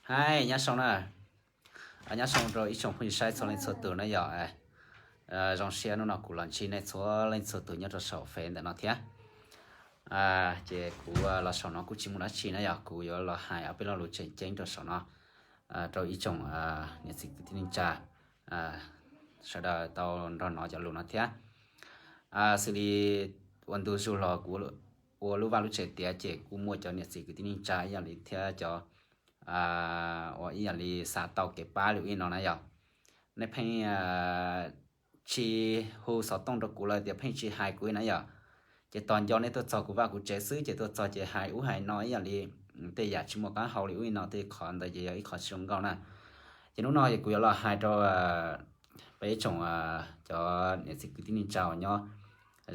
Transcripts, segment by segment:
Hais nyob zoo na, nyob zoo rau ib tsoom phooj ywg saib txhua leej txhua tus na yom. Zoo siab hnub no kuv los ntsib nej txhua leej txhua tus nyob rau saum fev ntawm no thiab. Ces kuv los saum no kuj tsis muaj dab tsi na yom, kuv yuav los hais ob peb lo lus tseem ceeb rau saum no rau ib tsoom niam txiv kwv tij neej tsa sawv daws tau nrog hnov cov lus no thiab. Xws li ua ntu zus los kuv ua lub vaj lub tsev tiav ces kuj muaj cov niam txiv kwv tij neej tsa ib yam li thiab cov uas ib yam li xav tau kev pab li ub li no na yom. Nej pheej tsis hu xov tooj rau kuv los tias pheej tsis hais kuv na yom. Ces tos nco nej tuaj txog kuv vaj kuv tsev xwb ces tuaj txog ces hais ub hais no ib yam li tej yam tsis muaj qab hau li ub li no, tej qhov ntawd ces yog ib qhov tsis zoo nkauj na. Ces hnub no kuv yuav los hais rau peb ib tsoom cov niam txiv kwv tij neej tsa uas nyob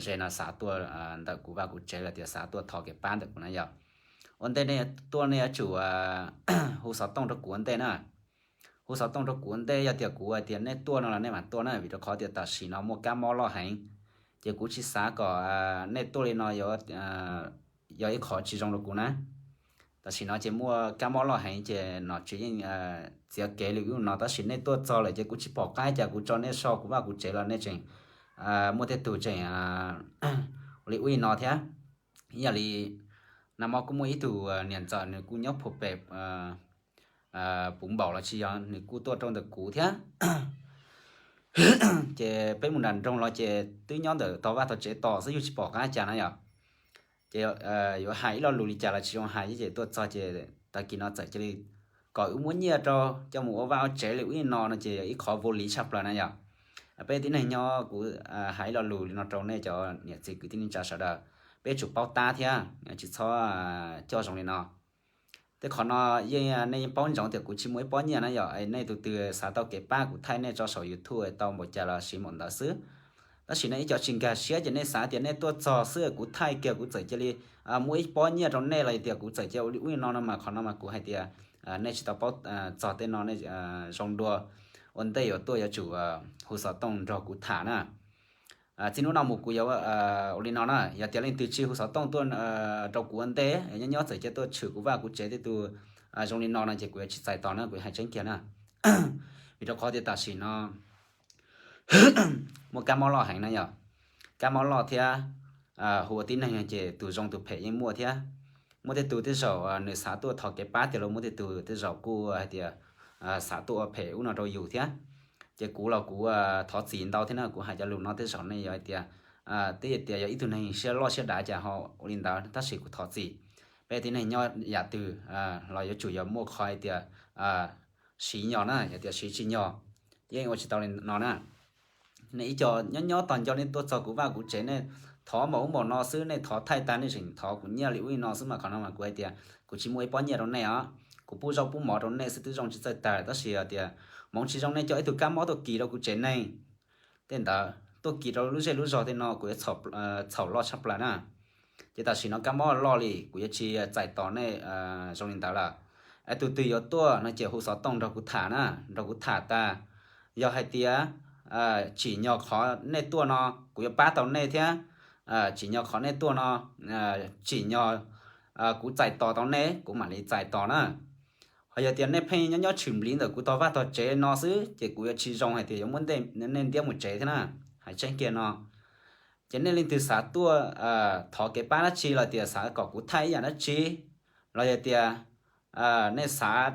ze no xav tuaj ntawm kuv vaj kuv tsev los tias xav tuaj thov kev pab ntawm kuv na yom. Ua ntej nej tuaj nej yuav tsum hu xov tooj rau kuv ua ntej na. Hu xov tooj rau kuv ua ntej, yog tias kuv hais tias nej tuaj no los nej mam tuaj na, vim rau qhov tias tam sim no muaj kab mob loj heev. Ces kuv tsis xav kom nej tuaj li no yuav yog ib qhov tsis zoo rau kuv na. Tam sim no ces muaj kab mob loj heev ces nom tswv yeej txiav kev li ub li no, tab sis nej tuaj txog lawm ces kuv tsis pom qab cas kuv tso nej so kuv vaj kuv tsev los nej tseem muaj tej tug tseem li ub li no thiab. Ib yam li nag hmo kuj muaj ib tug niam ntxawm nws kuj nyob puag pem puv npaum los tsis yog, nws kuj tuaj rau ntawm kuv thiab. Ces peb mus nram nroog los ces twb nyob ntawm tog vaj tog tsev tos xwb, yus tsis pom qab cas na yom. Ces yuav hais ib lo lus li cas los tsis zoo hais ces tuaj txog ces tag kis no txawm cia li kom wb muab nyiaj rau coj mus ua vaj ua tsev li ub li no no ces yog ib qhov vô lý tshaj plaws na yom. Peb tib neeg nyob kuv hais ib lo lus li no rau nej cov niam txiv kwv tij neej tsa sawv daws, peb tsum paub tab thiab tsis txhob coj zoo li no. Tej qhov no yeej nej yeej paub ntsoov tias kuv tsis muaj ib pob nyiaj na yom. Nej tus twg xav tau kev pab kuv thaij nej tso saum YouTube tau npaum cas los siv npaum ntawd xwb. Tab sis nej ib co tsis nkag siab ces nej xav tias nej tuaj txog xwb kuv thaij kiag kuv txawm cia li muab ib pob nyiaj rau nej los tias kuv txawm cia li ua li ub li no no mas qhov no mas kuv hais tias nej tsis tau paub txog tej no, nej zoo dua. Ua ntej yuav tuaj yuav tsum hu xov tooj nrog kuv tham na. Txij hnub no mus kuv yuav ua li no na, yog tias leej twg tsis hu xov tooj tuaj rau kuv ua ntej, nyob nyob txawm cia tuaj tshwm kuv vaj kuv tsev tej tug zoo li no no ces kuv yuav tsis txais tos na, kuv hais tseeb kiag na. Vim rau qhov tias tam sim no muaj kab mob loj heev na yom. Kab mob loj thiab hu ua tib neeg ces tus zoo tus phem yeej muaj thiab. Muaj tej tug tej zaum nws xav tuaj thov kev pab tiag los muaj tej tug tej zaum kuj hais tias xav tuaj ua phem ub no rau yus thiab. Ces kuv los kuv thov txim ntau thiab na, kuv hais cov lus no tej zaum nej yog hais tias twb tias yog ib tug neeg siab loj siab dav cas ho ua li ntawd, tab sis kuv thov txim. Peb tib neeg nyob yam twg los yuav tsum yog muaj qhov hais tias siv nyog na, yog tias siv tsis nyog yeej ua tsis tau li no na. Nej ib co nyob nyob tos nco nej tuaj txog kuv vaj kuv tsev, nej thov npaum ub npaum no xwb, nej thov thaij tag nej tseem thov kuv nyiaj li ub li no xwb mas qhov no mas kuv hais tias kuv tsis muaj ib pob nyiaj rau nej os. Kuv pub zaub pub mov rau nej xwb twb zoo tsis txawj tag, tab sis tias hmoov tsis zoo nej coj ib tug kab mob tuaj kis rau kuv tsev neeg. Tej ntawd tuaj kis rau lub zej lub zog tej no kuv yuav txhaum loj tshaj plaws na. Ces tam sim no kab mob loj li kuv yuav tsis txais tos nej zoo li ntawd lawm. Es tus twg yuav tuaj no ces hu xov tooj nrog kuv tham na, nrog kuv tham tas. Yog hais tias tsim nyog qhov nej tuaj no kuv yuav pab tau nej thiab, tsim nyog qhov nej tuaj no tsim nyog kuv txais tos tau nej kuv mam li txais tos na. Ho yog tias nej pheej nyob nyob tshwm npliv ntawm kuv tog vaj tog tsev no xwb ces kuv yuav tsis zoo hais tias yuav muab nej ntiab mus tsev thiab na. Hais tseeb kiag no, ces nej leej twg xav tuaj thov kev pab dab tsi los tias xav kom kuv thaij ib yam dab tsi, los yog tias nej xav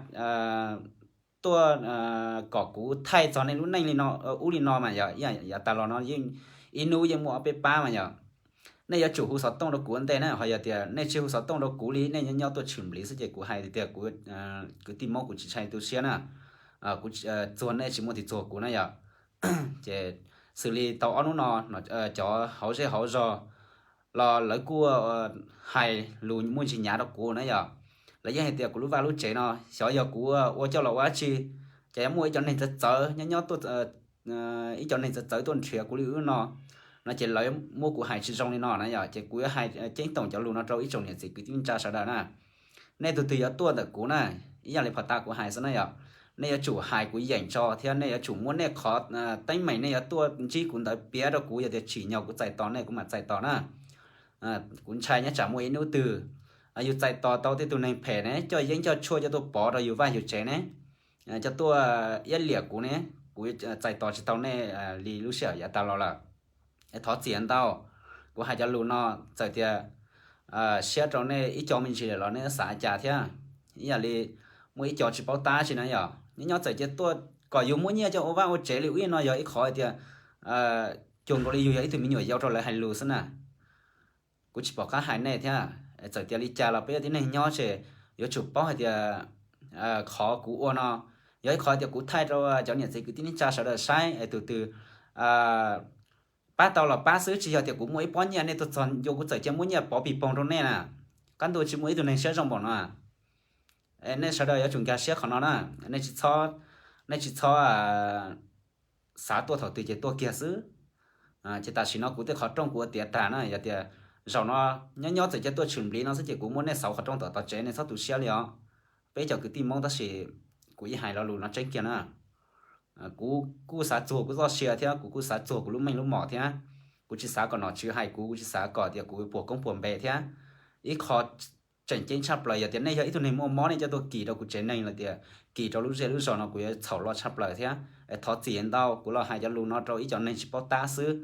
tuaj kom kuv thaij txog nej lub neej li no ub li no mas yog ib yam yav tas los no yeej ib hnub yeej muaj ob peb pab mas yog nej yuav tsum hu xov tooj rau kuv ua ntej na. Ho yog tias nej tsis hu xov tooj rau kuv li, nej nyob nyob tuaj tshwm npliv xwb ces kuv hais tias kuv kwv tij Hmoob kuv tsis ntshai tu siab na. Kuv txuag nej tsis muaj tis txuag kuv na yom. Ces xws li tau ob hnub no cov hauv zej hauv zog los lawv kuj hais lus muaj ntsis hnyav rau kuv na yom. Lawv yeej hais tias kuv lub vaj lub tsev no xyov yog kuv ua coj los ua dab tsi, ces yuav muaj ib co neeg txawv txawv nyob nyob tuaj ib co neeg txawv txawv tuaj nrhiav kuv li ub no, no ces lawv muab kuv hais tsis zoo li no na yom. Ces kuv yuav hais ceeb toom cov lus no rau ib tsoom niam txiv kwv tij neej tsa sawv daws na. Nej tus twg yuav tuaj ntawm kuv na, ib yam li phom tas kuv hais xwb na yom, nej yuav tsum hais kuv yeem tso thiab nej yuav tsum muab nej qhov teeb meem nej yuav tuaj ntsib kuv ntawd piav rau kuv, yog tias tsim nyog kuv txais tos nej kuv mam txais tos na. Kuv ntshai nyob tsam muaj ib hnub twg yus txais tos tau tej tug neeg phem ne, coj yeeb coj tshuaj coj tuaj pov rau yus vaj yus tsev ne, coj tuaj iab liam kuv ne, kuv txais tos tsis tau nej li lub sij hawm yav tas los lawm. Es thov txim ntau, kuv hais cov lus no txawm tias siab rau nej ib co me ntsis lawm los nej xav cas thiab. Ib yam li muaj ib co tsis paub tab si na yom, nyob nyob txawm cia tuaj kom yus muaj nyiaj coj ua vaj ua tsev li ub no yog ib qhov tias cuag nkaus li yus yog ib tug me nyuam yaus rau lawv hais lus xwb na. Kuv tsis pom qab hais nej thiab, txawm tias li cas los peb yog tib neeg nyob ces yuav tsum paub hais tias qhov kuv ua no yog ib qhov tias kuv thaij rau cov niam txiv kwv tij neej tsa sawv daws saib es tus twg pab tau los pab xwb, tsis yog tias kuv muaj ib pob nyiaj nej tuaj txog ncua kuv txawm cia muab nyiaj pov pis poog rau nej na. Qab ntuj tsis muaj ib tug neeg siab zoo npaum no. Nej sawv daws yuav tsum nkag siab qhov no na, nej tsis txhob, nej tsis txhob xav tuaj thaum twg ces tuaj kiag xwb. Ces tam sim no kuv tej qhov rooj kuv ua tiav tag na, yog tias zaum no nyob nyob txawm cia tuaj tshwm npliv no xwb ces kuv muab nej xauv qhov rooj tom tsev, nej txhob tu siab li os. Peb cov kwv tij Hmoob, tab sis kuv yeej hais lo lus no tseeb kiag na. Kuv kuj xav txuag kuv txoj sia thiab kuv kuj xav txuag kuv lub meej lub mom thiab. Kuv tsis xav kom nom tswv hais kuv, kuv tsis xav kom tias kuv puas koob puas npe thiab. Ib qho tseem ceeb tshaj plaws yog tias nej yog ib tug neeg muaj mob nej coj tuaj kis rau kuv tsev neeg los tias kis rau lub zej lub zos no kuv yuav txhaum loj tshaj plaws thiab. Thov txim ntau, kuv los hais cov lus no rau ib co neeg tsis paub tab xwb.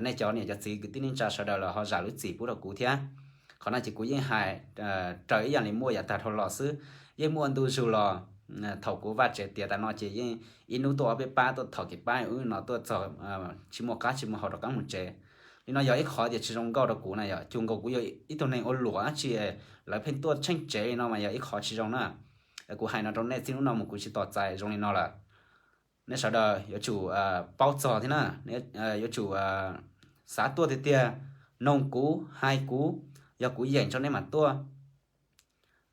Nej cov niam cov txiv kwv tij neej tsa sawv daws los ho zam lub txim pub rau kuv thiab. Qhov no ces kuv yeej hais raws ib yam li muaj yav tag dhau los xwb. Yeej muaj ntu zus los thaum kuv vaj tsev tiav tas no ces yeej ib hnub tuaj ob peb pab tuaj thov kev pab ub no tuaj txog tsis muaj qab tsis muaj hau rov qab mus tsev. Li no yog ib qhov tias tsis zoo nkauj rau kuv na, yog cuag nkaus kuv yog ib tug neeg ua luam dab tsi lawv pheej tuaj tsheej tsev li no mas yog ib qhov tsis zoo na. Kuv hais no rau nej txij hnub no mus kuv tsis tos txais zoo li no lawm. Nej sawv daws yuav tsum paub txog thiab na, yuav tsum xav tuaj tiag tiag, noog kuv hais kuv, yog kuv yeem tso nej mam tuaj.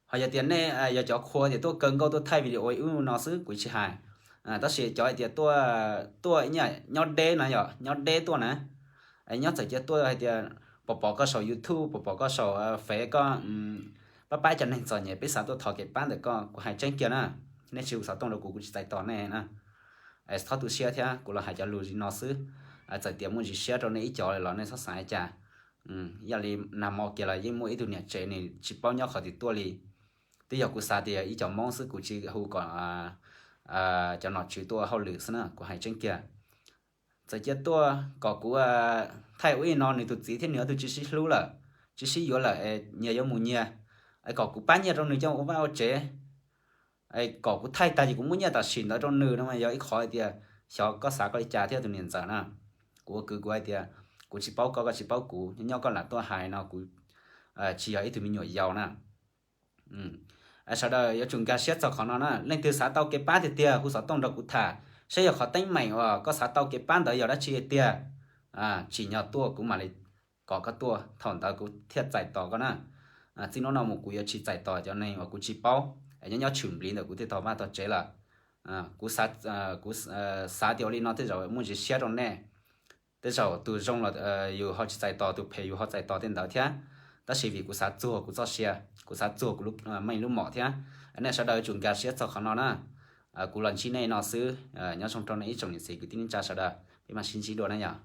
Ho yog tias nej yog cov qhua tias tuaj kaw nkauj tuaj thaij video ub no xwb kuv tsis hais. Tab sis cov hais tias tuaj, tuaj nyob deb na, yog nyob deb tuaj na, nyob txawm cia tuaj hais tias pom pom koj saum YouTube, pom pom koj saum Fev koj pab pab cov neeg txom nyem, peb xav tuaj thov kev pab ntawm koj, kuv hais tseeb kiag na, nej tsis hu xov tooj rau kuv, kuv tsis txais tos nej na. Txhob tu siab thiab, kuv los hais cov lus li no xwb. Txawm tias muaj ntsis siab rau nej ib co los nej txhob xav li cas. Yog li nag hmo kiag los yeej muaj ib tug niam tsev nws tsis paub nyob qhov twg tuaj li. Twb yog kuv xav tias yog ib co Hmoob xwb, kuv tsis hu kom cov nom tswv tuaj hauj lwm xwb na, kuv hais tseeb kiag. Txawm cia tuaj kom kuv thaij ua li no, nws tus txiv thiab nws ob tug tsis sib hlub lawm, tsis sib yuav lawm, nyias yuav mus nyias, es kom kuv pab nyiaj rau nws coj ua vaj ua tsev, es kom kuv thaij tag ces kuv muab nyiaj tam sim ntawd rau nws no mas yog ib qhov hais tias xyov koj xav koj li cas thiab tus niam ntxawm na. Kuv ua kwv kuv hais tias kuv tsis paub koj, koj tsis paub kuv, nyob nyob koj lam tuaj hais no, kuv tsis yog ib tug me nyuam yaus na. Sawv daws yuav tsum nkag siab txog qhov no na. Leej twg xav tau kev pab tiag tiag hu xov tooj nrog kuv tham saib yog qhov teeb meem uas koj xav tau kev pab ntawd yog dab tsi tiag. Tsim nyog tuaj kuv mam li kom koj tuaj, thaum ntawd kuv thiaj txais tos koj na. Txij hnub no mus kuv yuav tsis txais tos cov neeg uas kuv tsis paub, nyob nyob tshwm npliv ntawm kuv tej tog vaj tog tsev lawm. Kuv xav tias ua li no tej zaum muaj ntsis siab rau nej. Tej zaum tus zoo los yus ho tsis txais tos, tus phem yus ho txais tos tej ntawd thiab. Tab sis vim kuv xav txuag kuv txoj sia, kuv xav txuag kuv lub meej lub mom thiab. Nej sawv daws yuav tsum nkag siab txog qhov no na. Kuv los ntsib nej no xwb, nyob zoo rau nej ib tsoom niam txiv kwv tij neej tsa sawv daws, peb mam sib ntsib dua na yom.